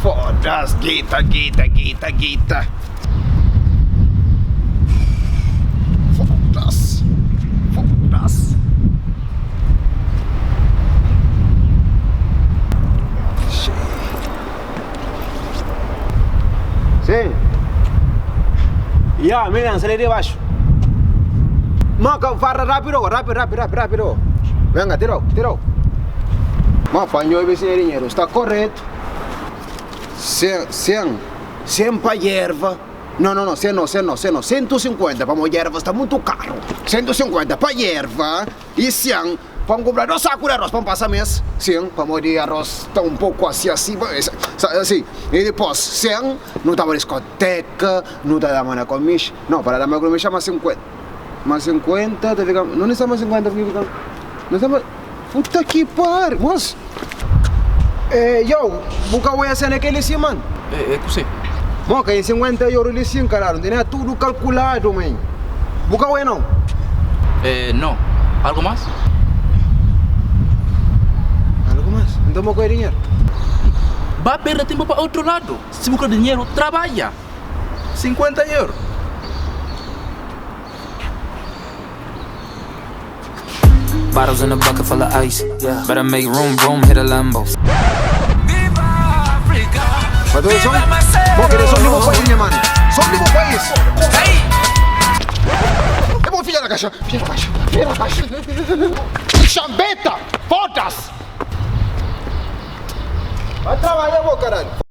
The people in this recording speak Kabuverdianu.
Fodas, guita, guita, guita, guita. Fodas, fodas. Sim. Ya, mira, sali de baixo. Moca, farra rápido, rápido, rápido, rápido, rápido. Venga, tira, tira. Ma panho esse dinheiro, está correto. 100, 100, 100 para erva. Não, não, não, 100 não, 100 não, 100 não. 150 para a erva está muito caro. 150 para erva e 100 para comprar dois sacos de arroz para passar mês. 100 para morrer arroz está um pouco assim, assim, assim. E depois 100, não estava discoteca, não estava na comicha. Não, para dar uma comicha mais 50. Mais 50, tá ficando. Não está mais 50, fica. Não está mais. Puta que pariu, moço. Eh, yo, buka voy a hacer aquele sim, mano. É, é que sei. Moca, em 50 euros ali sim, caralho. Não tem tudo calculado, man. Buka voy não. É, não. Algo mais? Algo mais? Então vou com dinheiro. Vá perder tempo para outro lado. Se busca dinheiro, trabalha. 50 euros. Bottles in a bucket full of ice. Better make room, room, hit a Lambo. Mas tu são? Bom, querido, são do meu país, minha mano. São do meu país. Eu vou filha da caixa. Filha da caixa. Filha da caixa. Chambeta! Foda-se! Vai trabalhar, vou, caralho.